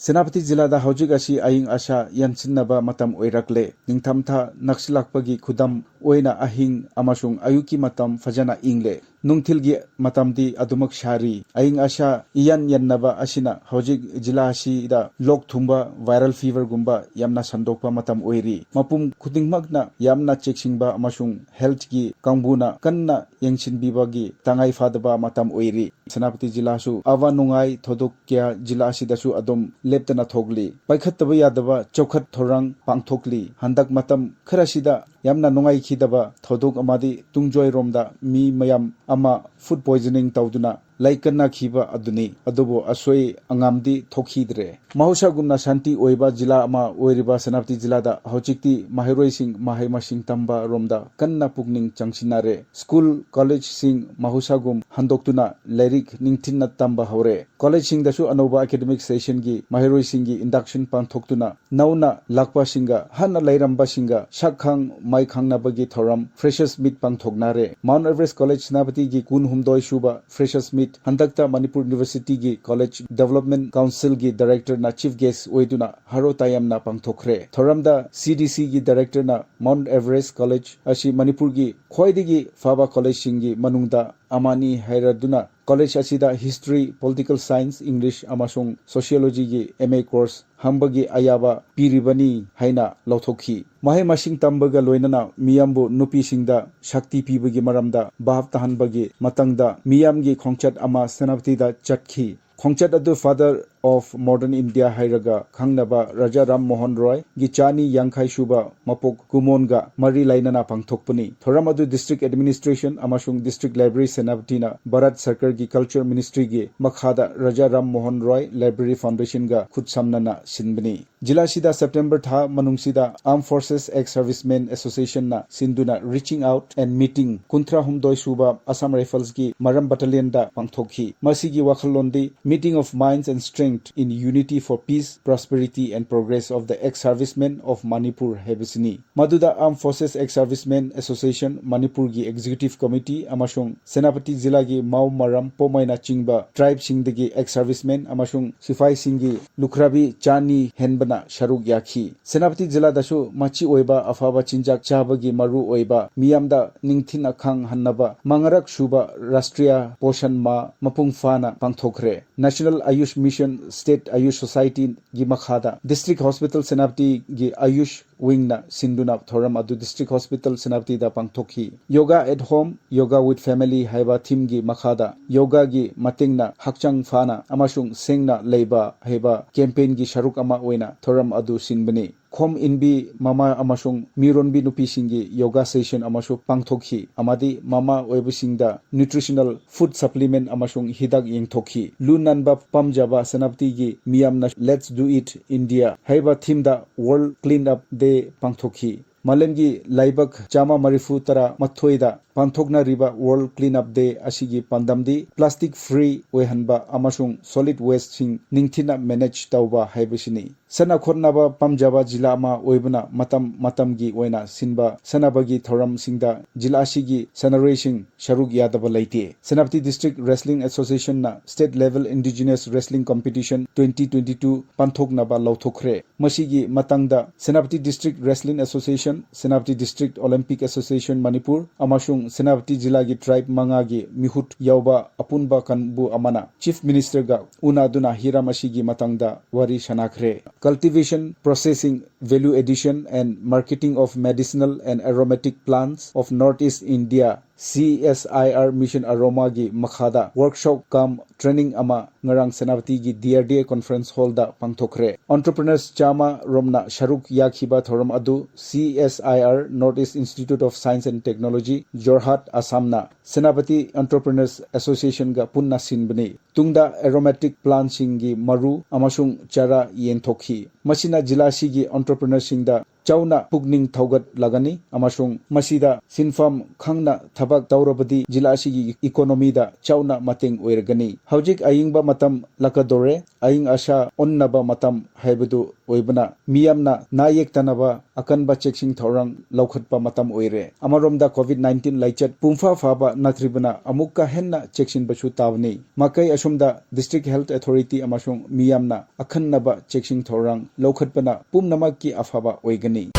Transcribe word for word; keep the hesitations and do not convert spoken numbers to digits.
ꯁꯦꯅꯥꯄꯇꯤ ꯖꯤꯂꯥꯗ ꯍꯧꯖꯤꯛ ꯑꯁꯤ ꯑꯏꯪ ꯑꯁꯥ ꯌꯥꯟꯁꯤꯟꯅꯕ ꯃꯇꯝ ꯑꯣꯏꯔꯛꯂꯦ꯫ ꯅꯤꯡꯊꯝꯊꯥ ꯅꯛꯁꯤꯜꯂꯛꯄꯒꯤ ꯈꯨꯗꯝ ꯑꯣꯏꯅ ꯑꯍꯤꯡ ꯑꯃꯁꯨꯡ ꯑꯌꯨꯛꯀꯤ ꯃꯇꯝ ꯐꯖꯅ ꯏꯪꯂꯦ꯫ ꯅꯨꯡꯊꯤꯜꯒꯤ ꯃꯇꯝꯗꯤ ꯑꯗꯨꯃꯛ ꯁꯥꯔꯤ꯫ ꯑꯏꯪ ꯑꯁꯥ ꯏꯌꯥꯟ ꯌꯥꯟꯅꯕ ꯑꯁꯤꯅ ꯍꯧꯖꯤꯛ ꯖꯤꯂꯥ ꯑꯁꯤꯗ ꯂꯣꯛ ꯊꯨꯡꯕ, viral feverꯒꯨꯝꯕ ꯌꯥꯝꯅ ꯁꯟꯗꯣꯛꯄ ꯃꯇꯝ ꯑꯣꯏꯔꯤ꯫ ꯃꯄꯨꯝ ꯈꯨꯗꯤꯡꯃꯛꯅ ꯌꯥꯝꯅ ꯆꯦꯛꯁꯤꯟꯕ ꯑꯃꯁꯨꯡ healthꯀꯤ ꯀꯥꯡꯕꯨꯅ ꯀꯟꯅ ꯌꯦꯡꯁꯤꯟꯕꯤꯕꯒꯤ ꯇꯉꯥꯏ ꯐꯗꯕ ꯃꯇꯝ ꯑꯣꯏꯔꯤ꯫ ꯁꯦꯅꯥꯄꯇꯤ ꯖꯤꯂꯥꯁꯨ ꯑꯋꯥ ꯅꯨꯡꯉꯥꯏ ꯊꯧꯗꯣꯛ ꯀꯌꯥ ꯖꯤꯂꯥ ꯑꯁꯤꯗꯁꯨ ꯑꯗꯨꯝ ꯂꯦꯞꯇꯅ ꯊꯣꯛꯂꯤ꯫ ꯄꯥꯏꯈꯠꯇꯕ ꯌꯥꯗꯕ ꯆꯥꯎꯈꯠ ꯊꯧꯔꯥꯡ ꯄꯥꯡꯊꯣꯛꯂꯤ꯫ ꯍꯟꯗꯛ ꯃꯇꯝ ꯈꯔꯁꯤꯗ ꯌꯥꯝꯅ ꯅꯨꯡꯉꯥꯏꯈꯤꯗꯕ ꯊꯧꯗꯣꯛ ꯑꯃꯗꯤ ꯇꯨꯡꯖꯣꯏꯔꯣꯝꯗ ꯃꯤ ꯃꯌꯥꯝ ꯑꯃ food poisoning ꯇꯧꯗꯨꯅ ꯂꯥꯏꯀꯠꯅꯈꯤꯕ ꯑꯗꯨꯅꯤ꯫ ꯑꯗꯨꯕꯨ ꯑꯁꯣꯏ ꯑꯉꯥꯝꯗꯤ ꯊꯣꯛꯈꯤꯗ꯭ꯔꯦ꯫ ꯃꯍꯧꯁꯥꯒꯨꯝꯅ ꯁꯥꯟꯇꯤ ꯑꯣꯏꯕ ꯖꯤꯂꯥ ꯑꯃ ꯑꯣꯏꯔꯤꯕ ꯁꯦꯅꯥꯄꯇꯤ ꯖꯤꯂꯥꯗ ꯍꯧꯖꯤꯛꯇꯤ ꯃꯍꯩꯔꯣꯏꯁꯤꯡ ꯃꯍꯩ ꯃꯁꯤꯡ ꯇꯝꯕ ꯔꯣꯝꯗ ꯀꯟꯅ ꯄꯨꯛꯅꯤꯡ ꯆꯪꯁꯤꯟꯅꯔꯦ꯫ ꯁ꯭ꯀꯨꯜ, ꯀꯣꯂꯦꯖꯁꯤꯡ ꯃꯍꯧꯁꯥꯒꯨꯝ ꯍꯟꯗꯣꯛꯇꯨꯅ ꯂꯥꯏꯔꯤꯛ ꯅꯤꯡꯊꯤꯅ ꯇꯝꯕ ꯍꯧꯔꯦ꯫ ꯀꯣꯂꯦꯖꯁꯤꯡꯗꯁꯨ ꯑꯅꯧꯕ academic sessionꯒꯤ ꯃꯍꯩꯔꯣꯏꯁꯤꯡꯒꯤ induction ꯄꯥꯡꯊꯣꯛꯇꯨꯅ ꯅꯧꯅ ꯂꯥꯛꯄꯁꯤꯡꯒ ꯍꯥꯟꯅ ꯂꯩꯔꯝꯕꯁꯤꯡꯒ ꯁꯛ ꯈꯪ ꯃꯥꯏ ꯈꯪꯅꯕꯒꯤ ꯊꯧꯔꯝ Freshers Meet ꯄꯥꯡꯊꯣꯛꯅꯔꯦ꯫ Mount Everest College ꯁꯦꯅꯥꯄꯇꯤꯒꯤ ꯀꯨꯟꯍꯨꯝꯗꯣꯏ ꯁꯨꯕ Freshers Meet ꯍꯟꯗꯛꯇ Manipur Universityꯒꯤ College Development Councilꯒꯤ directorꯅ chief guest ꯑꯣꯏꯗꯨꯅ ꯍꯔꯥꯎ ꯇꯌꯥꯝꯅ ꯄꯥꯡꯊꯣꯛꯈ꯭ꯔꯦ꯫ ꯊꯧꯔꯝꯗ CDCꯒꯤ directorꯅ Mount Everest College ꯑꯁꯤ ꯃꯅꯤꯄꯨꯔꯒꯤ ꯈ꯭ꯋꯥꯏꯗꯒꯤ ꯐꯕ collegeꯁꯤꯡꯒꯤ ꯃꯅꯨꯡꯗ ꯑꯃꯅꯤ ꯍꯥꯏꯔꯗꯨꯅ college ꯑꯁꯤꯗ history, political science, English ꯑꯃꯁꯨꯡ sociologyꯒꯤ MA course ꯍꯥꯡꯕꯒꯤ ꯑꯌꯥꯕ ꯄꯤꯔꯤꯕꯅꯤ ꯍꯥꯏꯅ ꯂꯥꯎꯊꯣꯛꯈꯤ꯫ ꯃꯍꯩ ꯃꯁꯤꯡ ꯇꯝꯕꯒ ꯂꯣꯏꯅꯅ ꯃꯤꯌꯥꯝꯕꯨ ꯅꯨꯄꯤꯁꯤꯡꯗ ꯁꯛꯇꯤ ꯄꯤꯕꯒꯤ ꯃꯔꯝꯗ ꯚꯥꯞ ꯇꯥꯍꯟꯕꯒꯤ ꯃꯇꯥꯡꯗ ꯃꯤꯌꯥꯝꯒꯤ ꯈꯣꯡꯆꯠ ꯑꯃ ꯁꯦꯅꯥꯄꯇꯤꯗ ꯆꯠꯈꯤ꯫ ꯈꯣꯡꯆꯠ ꯑꯗꯨ Father of Modern India ꯍꯥꯏꯔꯒ ꯈꯪꯅꯕ ꯔꯥꯖꯥ ꯔꯥꯝ ꯃꯣꯍꯟ ꯔꯣꯏꯒꯤ ꯆꯥꯅꯤ ꯌꯥꯡꯈꯩ ꯁꯨꯕ ꯃꯄꯣꯛ ꯀꯨꯃꯣꯟꯒ ꯃꯔꯤ ꯂꯩꯅꯅ ꯄꯥꯡꯊꯣꯛꯄꯅꯤ꯫ ꯊꯧꯔꯝ ꯑꯗꯨ district administration ꯑꯃꯁꯨꯡ district library ꯁꯦꯅꯥꯄꯇꯤꯅ ꯚꯥꯔꯠ ꯁꯔꯀꯥꯔꯒꯤ Culture Ministryꯒꯤ ꯃꯈꯥꯗ ꯔꯥꯖꯥ ꯔꯥꯝ ꯃꯣꯍꯟ ꯔꯣꯏ Library Foundationꯒ ꯈꯨꯠꯁꯝꯅꯅ ꯁꯤꯟꯕꯅꯤ꯫ ꯖꯤꯂꯥꯁꯤꯗ September ꯊꯥ ꯃꯅꯨꯡꯁꯤꯗ Armed Forces Ex Servicemen Associationꯅ ꯁꯤꯟꯗꯨꯅ Reaching Out and Meeting ꯀꯨꯟꯊ꯭ꯔꯥ ꯍꯨꯝꯗꯣꯏ ꯁꯨꯕ Assam Riflesꯀꯤ ꯃꯔꯝ battalionꯗ ꯄꯥꯡꯊꯣꯛꯈꯤ꯫ ꯃꯁꯤꯒꯤ ꯋꯥꯈꯜꯂꯣꯟꯗꯤ Meeting of Minds and Strength in unity for peace, prosperity and progress of the ex-servicemen of Manipur ꯍꯥꯏꯕꯁꯤꯅꯤ꯫ ꯃꯗꯨꯗ Armed Forces Ex-Servicemen Association ꯃꯅꯤꯄꯨꯔꯒꯤ Executive Committee ꯑꯃꯁꯨꯡ ꯁꯦꯅꯥꯄꯇꯤ ꯖꯤꯂꯥꯒꯤ ꯃꯥꯎ, ꯃꯔꯝ, ꯄꯣꯃꯩꯅꯆꯤꯡꯕ tribeꯁꯤꯡꯗꯒꯤ ex-servicemen ꯑꯃꯁꯨꯡ ꯁꯤꯐꯥꯏꯁꯤꯡꯒꯤ ꯂꯨꯈ꯭ꯔꯥꯕꯤ ꯆꯥꯅꯤ ꯍꯦꯟꯕꯅ ꯁꯔꯨꯛ ꯌꯥꯈꯤ꯫ ꯁꯦꯅꯥꯄꯇꯤ ꯖꯤꯂꯥꯗꯁꯨ ꯃꯆꯤ ꯑꯣꯏꯕ ꯑꯐꯕ ꯆꯤꯟꯖꯥꯛ ꯆꯥꯕꯒꯤ ꯃꯔꯨ ꯑꯣꯏꯕ ꯃꯤꯌꯥꯝꯗ ꯅꯤꯡꯊꯤꯅ ꯈꯪꯍꯟꯅꯕ ꯃꯉꯥꯔꯛ ꯁꯨꯕ ꯔꯥꯁꯇ꯭ꯔꯤꯌꯥ ꯄꯣꯁꯟ ꯃꯥꯍ ꯃꯄꯨꯡ ꯐꯥꯅ ꯄꯥꯡꯊꯣꯛꯈ꯭ꯔꯦ꯫ National Ayush Mission, State Ayush Societyꯒꯤ ꯃꯈꯥꯗ District Hospital ꯁꯦꯅꯥꯄꯇꯤꯒꯤ Ayush Wingꯅ ꯁꯤꯟꯗꯨꯅ ꯊꯧꯔꯝ ꯑꯗꯨ District Hospital ꯁꯦꯅꯥꯄꯇꯤꯗ ꯄꯥꯡꯊꯣꯛꯈꯤ꯫ Yoga at Home, Yoga with Family ꯍꯥꯏꯕ themeꯒꯤ ꯃꯈꯥꯗ ꯌꯣꯒꯥꯒꯤ ꯃꯇꯦꯡꯅ ꯍꯛꯆꯥꯡ ꯐꯅ ꯑꯃꯁꯨꯡ ꯁꯦꯡꯅ ꯂꯩꯕ ꯍꯥꯏꯕ campaignꯒꯤ ꯁꯔꯨꯛ ꯑꯃ ꯑꯣꯏꯅ ꯊꯧꯔꯝ ꯑꯗꯨ ꯁꯤꯟꯕꯅꯤ꯫ ꯈꯣꯝ ꯏꯟꯕꯤ ꯃꯃꯥ ꯑꯃꯁꯨꯡ ꯃꯤꯔꯣꯟꯕꯤ ꯅꯨꯄꯤꯁꯤꯡꯒꯤ yoga session ꯑꯃꯁꯨ ꯄꯥꯡꯊꯣꯛꯈꯤ ꯑꯃꯗꯤ ꯃꯃꯥ ꯑꯣꯏꯕꯁꯤꯡꯗ nutritional food supplement ꯑꯃꯁꯨꯡ ꯍꯤꯗꯥꯛ ꯌꯦꯟꯊꯣꯛꯈꯤ꯫ ꯂꯨ ꯅꯥꯟꯕ ꯄꯥꯝꯖꯕ ꯁꯦꯅꯥꯄꯇꯤꯒꯤ ꯃꯤꯌꯥꯝꯅ Let's Do It India ꯍꯥꯏꯕ themeꯗ World Clean Up Day ꯄꯥꯡꯊꯣꯛꯈꯤ꯫ ꯃꯥꯂꯦꯝꯒꯤ ꯂꯩꯕꯥꯛ ꯆꯥꯝꯃ ꯃꯔꯤꯐꯨ ꯇꯔꯥ ꯃꯥꯊꯣꯏꯗ ꯄꯥꯡꯊꯣꯛꯅꯔꯤꯕ World Clean Up Day ꯑꯁꯤꯒꯤ ꯄꯥꯟꯗꯝꯗꯤ plastic free ꯑꯣꯏꯍꯟꯕ ꯑꯃꯁꯨꯡ solid wasteꯁꯤꯡ ꯅꯤꯡꯊꯤꯅ manage ꯇꯧꯕ ꯍꯥꯏꯕꯁꯤꯅꯤ꯫ ꯁꯥꯟꯅ ꯈꯣꯠꯅꯕ ꯄꯥꯝꯖꯕ ꯖꯤꯂꯥ ꯑꯃ ꯑꯣꯏꯕꯅ ꯃꯇꯝ ꯃꯇꯝꯒꯤ ꯑꯣꯏꯅ ꯁꯤꯟꯕ ꯁꯥꯟꯅꯕꯒꯤ ꯊꯧꯔꯝꯁꯤꯡꯗ ꯖꯤꯂꯥ ꯑꯁꯤꯒꯤ ꯁꯥꯟꯅꯔꯣꯏꯁꯤꯡ ꯁꯔꯨꯛ ꯌꯥꯗꯕ ꯂꯩꯇꯦ꯫ Senapati District Wrestling Associationꯅ State Level Indigenous Wrestling Competition twenty twenty-two ꯄꯥꯡꯊꯣꯛꯅꯕ ꯂꯥꯎꯊꯣꯛꯈ꯭ꯔꯦ꯫ ꯃꯁꯤꯒꯤ ꯃꯇꯥꯡꯗ Senapati District Wrestling Association, Senapati District Olympic Association Manipur ꯑꯃꯁꯨꯡ ꯁꯦꯅꯥꯄꯇꯤ ꯖꯤꯂꯥꯒꯤ tribe ꯃꯉꯥꯒꯤ ꯃꯤꯍꯨꯠ ꯌꯥꯎꯕ ꯑꯄꯨꯟꯕ ꯀꯥꯡꯕꯨ ꯑꯃꯅ Chief Ministerꯒ ꯎꯅꯗꯨꯅ ꯍꯤꯔꯝ ꯑꯁꯤꯒꯤ ꯃꯇꯥꯡꯗ ꯋꯥꯔꯤ ꯁꯥꯅꯈ꯭ꯔꯦ꯫ Cultivation, Processing, Value Addition and Marketing of Medicinal and Aromatic Plants of North East India, C S I R Mission Aromaꯒꯤ ꯃꯈꯥꯗ workshop cum training ꯑꯃ ꯉꯔꯥꯡ ꯁꯦꯅꯥꯄꯇꯤꯒꯤ D R D A Conference Hallꯗ ꯄꯥꯡꯊꯣꯛꯈ꯭ꯔꯦ꯫ Entrepreneurs ꯆꯥꯝꯃ ꯔꯣꯝꯅ ꯁꯔꯨꯛ ꯌꯥꯈꯤꯕ ꯊꯧꯔꯝ ꯑꯗꯨ C S I R North East Institute of Science and Technology, Jorhat, Assamꯅ Senapati Entrepreneurs Associationꯒ ꯄꯨꯟꯅ ꯁꯤꯟꯕꯅꯤ꯫ ꯇꯨꯡꯗ aromatic plantꯁꯤꯡꯒꯤ ꯃꯔꯨ ꯑꯃꯁꯨꯡ ꯆꯥꯔꯥ ꯌꯦꯟꯊꯣꯛꯈꯤ꯫ ꯃꯁꯤꯅ ꯖꯤꯂꯥ ꯑꯁꯤꯒꯤ entrepreneurꯁꯤꯡꯗ ꯆꯥꯎꯅ ꯄꯨꯛꯅꯤꯡ ꯊꯧꯒꯠꯂꯒꯅꯤ ꯑꯃꯁꯨꯡ ꯃꯁꯤꯗ ꯁꯤꯟꯐꯝ ꯈꯪꯅ ꯊꯕꯛ ꯇꯧꯔꯕꯗꯤ ꯖꯤꯂꯥ ꯑꯁꯤꯒꯤ economyꯗ ꯆꯥꯎꯅ ꯃꯇꯦꯡ ꯑꯣꯏꯔꯒꯅꯤ꯫ ꯍꯧꯖꯤꯛ ꯑꯏꯪꯕ ꯃꯇꯝ ꯂꯥꯛꯀꯗꯧꯔꯦ꯫ ꯑꯏꯪ ꯑꯁꯥ ꯑꯣꯟꯅꯕ ꯃꯇꯝ ꯍꯥꯏꯕꯗꯨ ꯑꯣꯏꯕꯅ, ꯃꯤꯌꯥꯝꯅ ꯅꯥ ꯌꯦꯛꯇꯅꯕ ꯑꯀꯟꯕ ꯆꯦꯛꯁꯤꯟ ꯊꯧꯔꯥꯡ ꯂꯧꯈꯠꯄ ꯃꯇꯝ ꯑꯣꯏꯔꯦ꯫ ꯑꯃꯔꯣꯝꯗ, COVID nineteen ꯂꯥꯏꯆꯠ ꯄꯨꯡꯐꯥ ꯐꯥꯕ ꯅꯠꯇ꯭ꯔꯤꯕꯅ, ꯑꯃꯨꯛꯀ ꯍꯦꯟꯅ ꯆꯦꯛꯁꯤꯟꯕꯁꯨ ꯇꯥꯕꯅꯤ꯫ ꯃꯥꯏꯀꯩ ꯑꯁꯣꯝꯗ, District Health Authority ꯑꯃꯁꯨꯡ ꯃꯤꯌꯥꯝꯅ ꯑꯈꯟꯅꯕ ꯆꯦꯛꯁꯤꯟ ꯊꯧꯔꯥꯡ ꯂꯧꯈꯠꯄꯅ ꯄꯨꯝꯅꯃꯛꯀꯤ ꯑꯐꯕ ꯑꯣꯏꯒꯅꯤ꯫